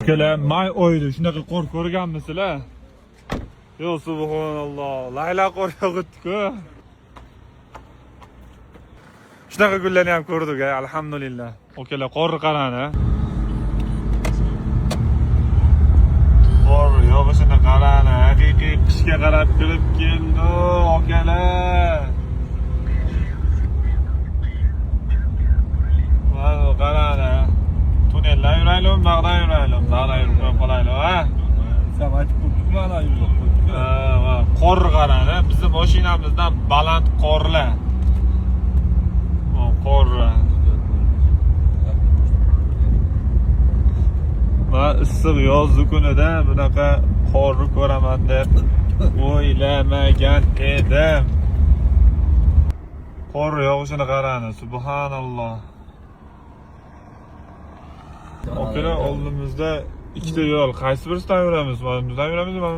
Akalar, may oyida shunaqa qor ko'rganmisizlar? Yo subhanalloh, layla qor yog'ibdi-ku. Shunaqa kunlarni ham ko'rdik, a, alhamdulillah. Akalar, qorni qarani. Qor yog'ishini qarani, haqiqiy qishga qarab kirib keldi, akalar. Mana qarani. Tunneldan yuraylik, bog'dan yuraylik, bog'dan yurib qo'yib qolaylik, ha? Sen aytib qo'ydik, mana yurib qo'ydik. Ha, qor qarani, bizni mashinamizdan baland qorlar. Qor. Va issiq yozgi kunida bunaqa qorni ko'raman deb o'ylamagan edim. Qor yog'ishini qarani, subhanalloh. Akalar, oldimizda ikkita yo'l. Qaysi birisidan yuramiz? Mana bundan yuramizmi? Mana